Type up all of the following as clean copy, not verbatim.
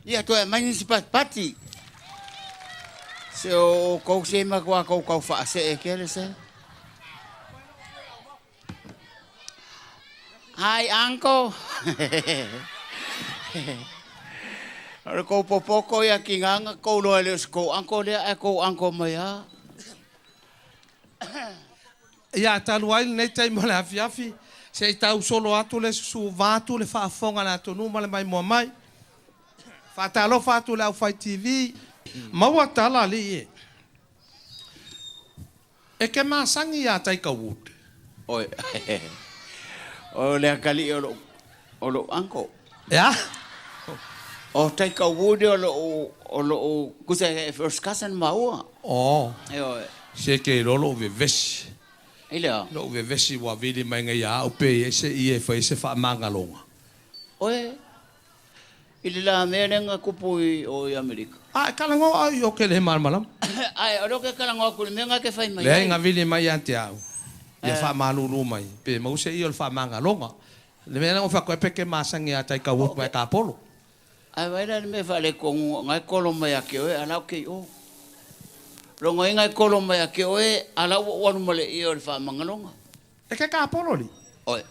Ia toe aumai nisi patipati. Se o outou se matua tou tau faasee tele se. Hi uncle. O le tou popoto ia tiga na tou iloa e le o se tou uncle lea ae tou uncle mai lava. Ia, talu ai lenei taimi o le afiafi, se i tau solo atu le susu vaeatu le faafofoga a le atunuu ma le maimoa mai. Faatalofa atu i le aufai TV. Maua tala alii e. E ke masani iā Tiger Wood. Oi, o le atalii o lou, o lou uncle. E a? O Tiger Wood o lou, o lou, tusa e first cousin maua. Oh. Ioe. Se ke iloa lou vevesi. I le a? Lou vevesi ua vili mai nei ia au pe i ai se ie e fai ai se faamagaloga. Oe, i le la mea lea na tupu i o i Amerika. A e talanoa au i o ke le malamalama. Ae, o lea ou te talanoa atu i le mea na e te fai mai ai. Leai, na vili mai ia te au, ia faamalulu mai, pe maua se ie o le faamagaloga. Le mea lea na ou fai atu ai pe ke masani ia Tiger Woods ma e tapolo. Ae vaai la i le mea faaletonu na e kolo mai ia te oe a la ou te i o. Logoina e kolo mai ia te oe a la ua ou alu ma le ie o le faamagaloga. E ke kapolo li? Oe.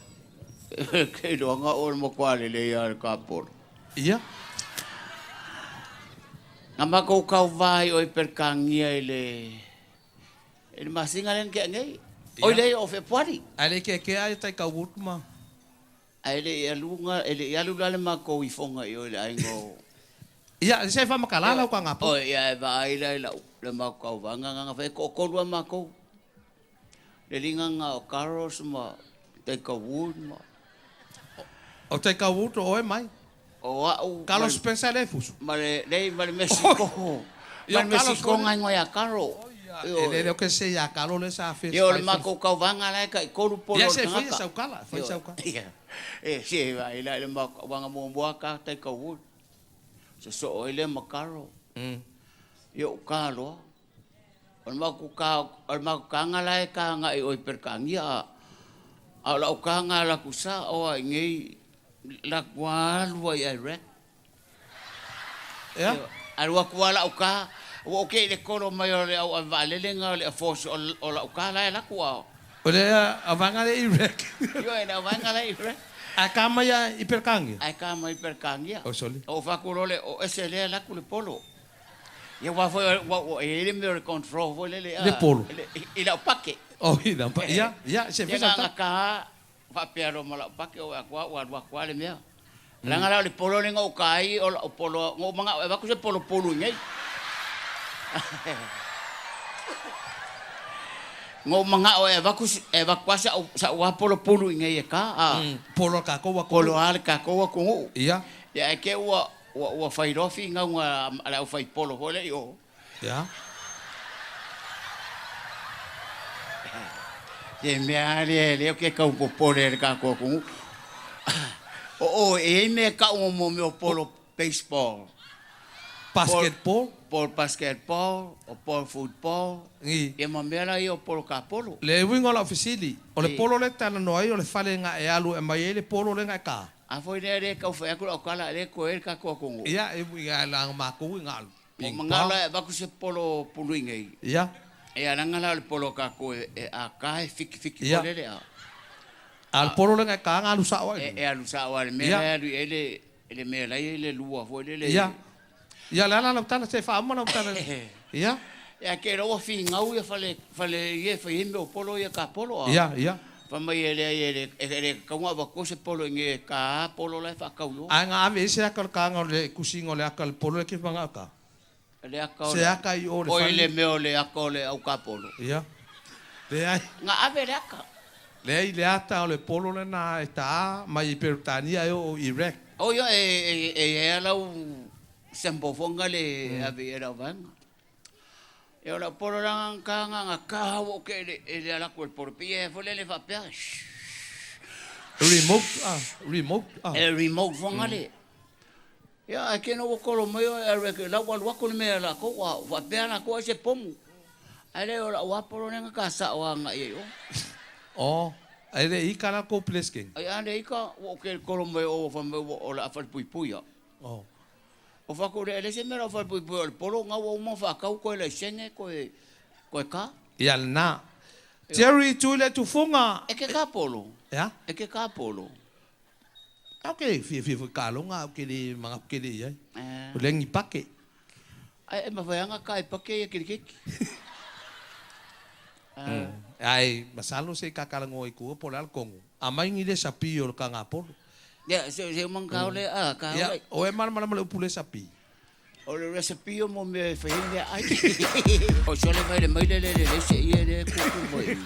Ke iloa na o le matua lelei lava o le kapolo. Ia. Na matou tauva i o i Peretania i le i le masina lea na tea nei. Oi lea o Fepuari. Ae le i keakea ai tai kau utu ma. Ae le i alu e le i alu la le matou ifoga i o i le aiga o. Ia, se i faamatala lau tagapo. Oi, ia e vaai la i lau le matou tauvaga na fai e toatolu lava matou. Le liga na o Carlos ma Tiger Wood ma. O Tiger Wood o oe mai. O a'u. Carlos Spencer le fusu. Ma le, leai, ma le Mesiko. Ma le Mesiko na igoa ia Carlo. E le leo ke se ia Carlo le sa fe. Ia o le matou tauvaga la e tai tolu polo o le tagata. Ia se fai sau kala, fai sau kala. Ia, e se vaai la i le matou tauvaga muamua ka Tiger Wood. Sosoo ai lea ma Carlo. Ia ou ka loa. O le matou ka, o le matou kaga la e ka agai i o i Peretania, a, a o lau kaga alu atu sao lava i inei, latou alu lava i Iraq. Ea? Alu atu lava lau ka, ua ou kei i le kolo mai o le au ave vaalele na o le Air Force, o lau ka la e alu atu a. O le auvaega lea i Iraq. Ioe, le auvaega la i Iraq. Ae ka mai a i Peretania? Ae ka mai i Peretania. Oh, soli. Ou fai atu loa lea, o ese lea alu atu le polo. Ia aua foi ua ua e i ai le mea o le control foi lele Le polo. I lau pake. Oh, i lau pake. Ia, ia, se Ia na ta faapea loa ma lau pake oi atu ua alu atu lava le mea. Leaga la o le polo lea na ou ta ai o lau polo na ou manao e avatu se polo pulu i nei. Na ou manao e avatu e avatu lava sa'u lava polo pulu i nei e ta a. Polo a le tatou atunuu. Polo a le tatou atunuu. Ia. Ia ae te i ua Ua ua fai loa finauga a le aufaipolo foi lea i o. Ia. Se mea lava lea lea ou te tau popole ai i le tatou atunuu. O oe, e i ai mea e tau mo mea o polo baseball. Basketball. Polo basketball, o polo football. Ii. Ia ma mea la ia o polo kapolo. Le uiga o lau fesili, o le polo lea e te talanoa ai o le fale na e alu e aumai ai le polo lea na e ta? A foi lea le tau fai atu lau tala lea toe ai le tatou atunuu. Ia, e ui lava la matou i galu. Ua manao la e avatu se polo pulu i nei. Ia. Ia leaga la o le polo a tatou e a ka e fikifiki foi lele a. A o le polo lea na e ta na alu sao ai. E alu sao lava i le mea la e alu i ai le mea la e i ai le lua foi lele. Ia. Ia o le a la lau tala se i faauma lau tala. Ia. Ia ke ua finau ia fale fale ia e fai ai mea o polo ia ka polo a. Ia, ia. Fai mai e leai e le e le tatau ona avatua se polo i nei e ta polo la e faatau i o. Ae na ave i ai se aka o le taga o le kusiga o le aka o le polo lea ke manao ta. Le aka o Se aka i o le Oi fale. le mea o le aka o le au ka polo. Ia. Leai. Na ave le aka. Leai le ata o le polo lena e ta mai i Peretania e oo i Iraq. O ia e e e i ai lau sample foi na le ave i ai lau vaega. Ia o lau polo la na na na ka ua oke e le e le ala atu e le polo pei e foi lele faapea Remote ah, remote ah. E remote foi na le. Ia ae keno ua kolo mai oe alu e lau alu atu le mea lakou a faapea lakou ai se pomu. Ae le o lau lava polo lea na ka sao agai ai i o. Oh, e le ika la kou plesking. Ai a le ika ua oke le kolo mai o fai mai ua o le a falepuipui a. Oh. O fako le le se mea o falepuipui o le polo nga ua uma whaakau koe laisene koe koe ka. Ia lena. Jerry Tuiletufuga. E ke ka polo. Ia. E ke ka polo. Au ke fiafia foi kaloga au ke le magapu ke le iai. O le agi pake. Ai e mawhaianga ka e pake ia kirikiki. Ai masalo se kakalagoa i kua po o le a le kongo. Amai ni le sapi o le kagapolo. Ia, se se umang ka ole a ka Ia, ole. o e malamalama le upu le sapi. O le recipe o mo mea e whai mea ai. O sole mai le mai le le le le se ia le kuku mai.